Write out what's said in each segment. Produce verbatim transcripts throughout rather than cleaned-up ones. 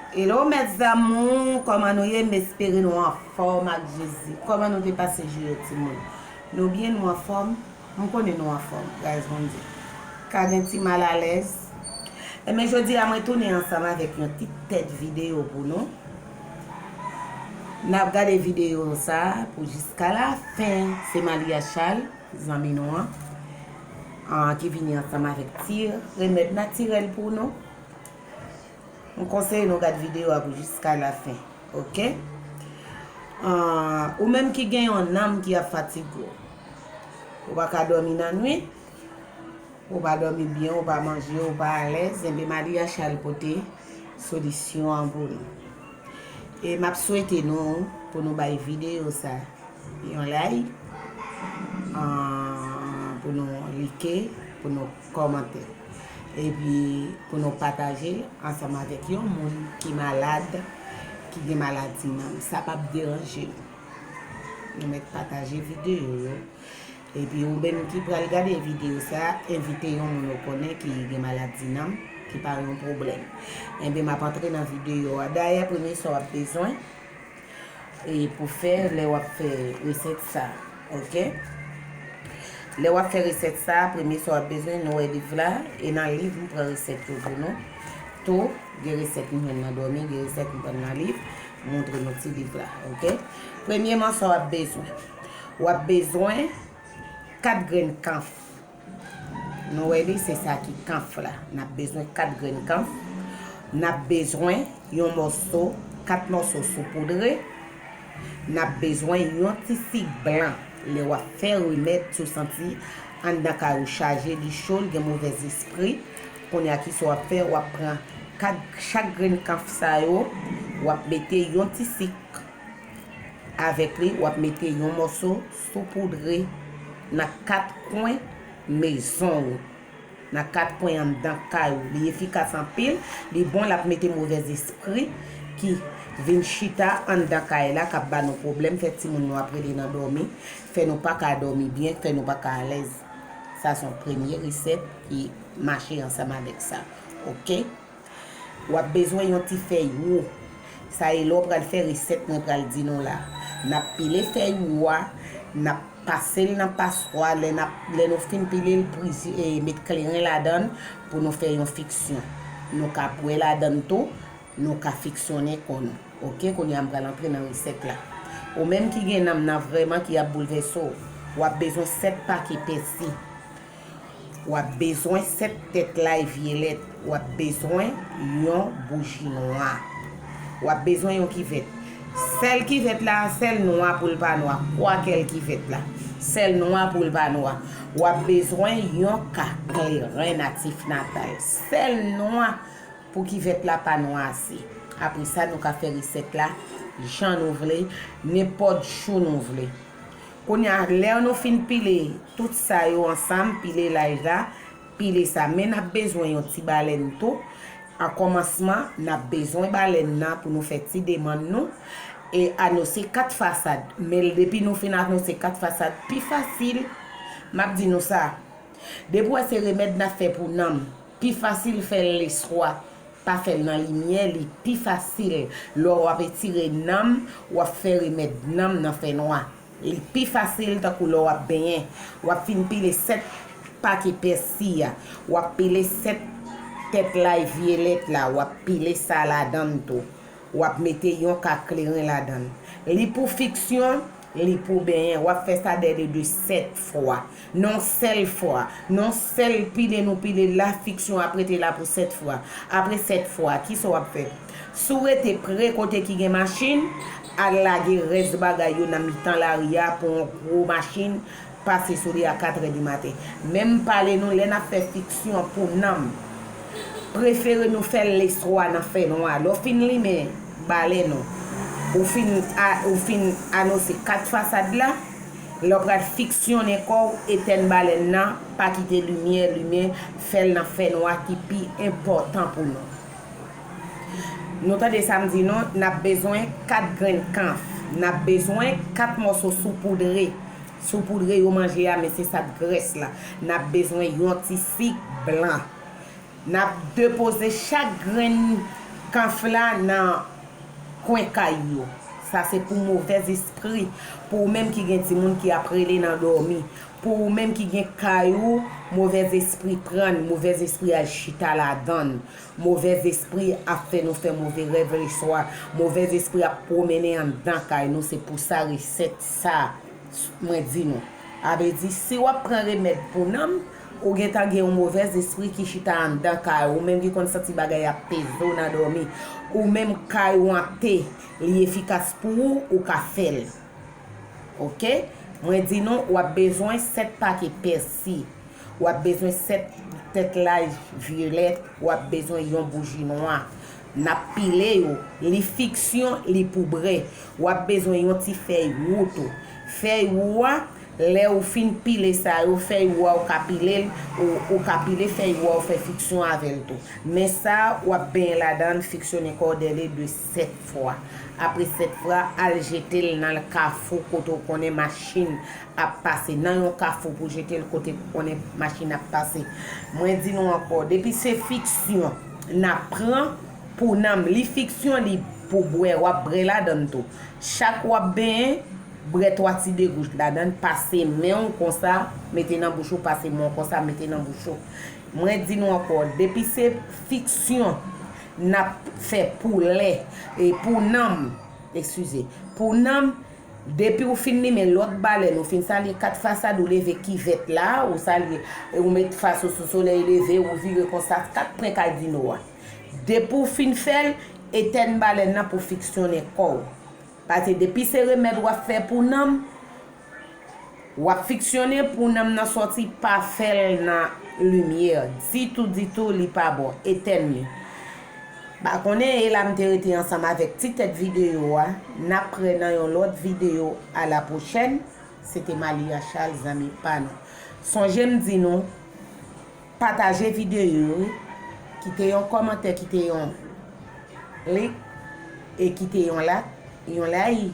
Hello mes amours, kòman nou ye? M espere nou anfòm ak Jezi. Kòman nou te pase jou yo timoun? Nou byen, nou anfòm? M konnen nou anfòm, gras Bondye. Ka gen ti malalèz. Enben jodi a mwen tounen ansanm avèk yon ti tèt videyo pou nou. N ap gade videyo sa pou jiska la fen. Se Malia Charles, zanmi nou an, an, ki vini ansanm avèk ti remèd natirèl pou nou. M konseye nou gad videyo a pou jiska la fen, oke? An, ou menm ki gen yon nanm ki ap fatige w, ou pa ka dòmi nan nwit, ou pa dòmi byen, ou pa manje, ou pa alèz, enben Malia Charles pote solisyon an pou nou. E m ap swete nou pou nou bay videyo sa yon like, an, pou nou like, pou nou kòmante, epi pou nou pataje l ansanm avèk yon moun ki malad, ki gen maladi nanm. Sa p ap deranje nou. Nou mèt pataje videyo yo. Epi ou menm ki pral gade videyo sa, envite yon moun ou konnen ki gen maladi nanm, ki pa yon pwoblèm. Enben, m ap antre nan videyo a. Dayè, premye sa w ap bezwen, e pou fè lè w ap fè resèt sa, oke? Lè w ap fè resèt sa, premye sa w ap bezwen, nou wè liv la, e nan liv m pran resèt yo pou nou. Tou, gen resèt m jwenn nan dòmi, gen resèt m pran nan liv, m montre nou ti liv la, oke? Premyeman, sa w ap bezwen? W ap bezwen kat grenn kanf. Nou wè li, se sa ki kanf la. N ap bezwen kat grenn kanf. N ap bezwen yon mòso, kat mòso soupoudre. N ap bezwen yon ti sik blan. Lè w ap fè remèd, si w santi anndan kay ou chaje, li cho, l gen movèzespri, kounye a, kisa w ap fè? W ap pran kat, chak grenn kanf sa yo, w ap mete yon ti sik avèk li, w ap mete yon mòso soupoudre nan kat kwen mezon ou, nan kat kwen anndan kay ou. Li efikas anpil, li bon, l ap mete movèzespri ki vin chita anndan kay la, k ap ba nou pwoblèm, fè timoun nou ap rele nan dòmi, fè nou pa ka dòmi byen, fè nou pa ka alèz. Sa se yon premye resèt ki mache ansanm avèk sa. Oke? W ap bezwen yon ti fèy wou. Sa e lè w pral fè resèt mwen pral di nou la. N ap pile fèy wou a, n ap pase l nan paswa, lè n ap, lè nou fin pile l, prizi, e, met kleren ladan l pou nou fè yon fiksyon. Nou ka bwè ladan l tou, nou ka fiksyonnen kò nou. Oke, kounye a m pral antre nan resèt la. Ou menm ki gen nanm nan vrèman ki ap boulvèse w, w ap bezwen sèt pake pèsi. W ap bezwen sèt tèt lay vyelèt. W ap bezwen yon bouji nwa. W ap bezwen yon kivèt. Sèl kivèt la, sèl nwa pou l pa nwa. Kwakèl kivèt la. Sèl nwa pou l pa nwa. W ap bezwen yon ka kleren natif natal. Sèl nwa pou kivèt la pa nwa ase. Apre sa, nou ka fè resèt la jan nou vle, nenpòt jou nou vle. Kounye a, lè nou fin pile tout sa yo ansanm, pile lay la, pile sa. Men n ap bezwen yon ti balèn tou. An kòmansman, n ap bezwen balèn nan pou nou fè ti demann nou. E anonse kat fasad. Men depi nou fin anonse kat fasad, pi fasil, m ap di nou sa. Depi w wè se remèd n ap fè pou nanm, pi fasil fè l leswa. Pa fè l nan limyè, li pi fasil. Lè w ap etire nanm, w ap fè remèd nanm nan fènwa. Li pi fasil tankou lè w ap benyen. W ap fin pile sèt pake pèsi a. W ap pile sèt tèt lay vyelèt la. W ap pile sa ladan l tou. W ap mete yon ka kleren ladan l. Li pou fiksyon, li pou benyen. W ap fè sa dè de, de sèt fwa. Non sèl fwa. Non sèl pile nou pile la, fiksyon ap rete la pou sèt fwa. Apre sèt fwa, kisa w ap fè? Si w rete pre kote ki gen machin, al lage rès bagay yo nan mitan lari a pou yon gwo machin pase sou li a katrè di maten. Men m pale nou, lè n ap fè fiksyon pou nanm, prefere nou fè l leswa nan fènwa. Lè w fin limen balèn ou, ou fin a, ou fin anonse kat fasad la, lè w pral fiksyonnen kò w, etèn balèn nan, pa kite limyè limen, fè l nan fènwa ki pi enpòtan pou nou. Nou tande sa m di nou, n ap bezwen kat grenn kanf, n ap bezwen kat mòso soupoudre. Soupoudre yo manje a, men se sa k grès la. N ap bezwen yon ti sik blan. N ap depoze chak grenn kanfla nan kwen kay yo. Sa se pou movèz espri, pou ou menm ki gen timoun ki ap rele nan dòmi, pou ou menm ki gen kay ou, movèz espri pran, movèz espri al chita ladan l. Movèz espri ap fè nou fè move rèv leswa. Movèz espri ap pwomennen anndan kay nou. Se pou sa resèt sa mwen di nou. A vle di, si w ap pran remèd pou nanm, ou gentan gen yon movèz espri ki chita anndan kay ou, ou menm ki konn santi bagay ap peze w nan dòmi, ou menm kay ou ante, li efikas pou ou, ou ka fè l. Oke? Mwen di nou, w ap bezwen sèt pake pèsi. W ap bezwen sèt tèt laj vyolèt. W ap bezwen yon bouji nwa. N ap pile yo. Li fiksyon, li pou brè. W ap bezwen yon ti fèy wou tou. Fèy wou a, lè ou fin pile sa yo, fèy wou a ou ka pile l, ou, ou ka pile fèy wou a ou fè fiksyon avè l tou. Men sa, w ap benyen ladan l, fiksyone kò w dèle de sèt fwa. Apre sèt fwa, al jete l nan kafou kote w konnen machin ap pase. Nan yon kafou pou jete l kote w konnen machin ap pase. Mwen di nou ankò, depi se fiksyon n ap pran pou nanm, li fiksyon, li pou bwè, w ap brè ladan l tou. Chak w ap benyen, bwè twa ti degouch ladan l, pase men w konsa, mete nan bouch ou, pase men w konsa, mete nan bouch ou. Mwen di nou ankò, depi se fiksyon n ap fè pou lè, e pou nanm, eskize, pou nanm, depi w fin limen lòt balèn, ou fin salye kat fasad, ou leve kivèt la, ou salye, ou met fas ou sou solèy leve, ou vire konsa, kat pwen kadino a. Depi w fin fè l, etèn balèn nan pou fiksyonnen kò w. Paske depi se remèd w ap fè pou nanm, w ap fiksyonnen pou nanm nan sòti, pa fè l nan limyè. Ditou, ditou, li pa bon. Etèn li. Pa konnen e la m te rete ansanm avèk ti tèt videyo a. N ap prè nan yon lòt videyo. A la pwochèn. Se te Malia Charles, zanmi pa nou. Sonje m di nou, pataje videyo yo, wi. Kite yon kòmantè, kite yon like, e kite yon la, yon like.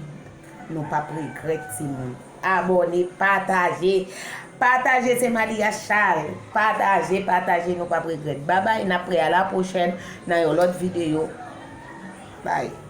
Nou p ap regrèt, timoun. Abòne, pataje. Pataje, se Malia Charles. Pataje, pataje, nou p ap regrèt. Babay, n ap prè a la pwochèn nan yon lòt videyo. Bye.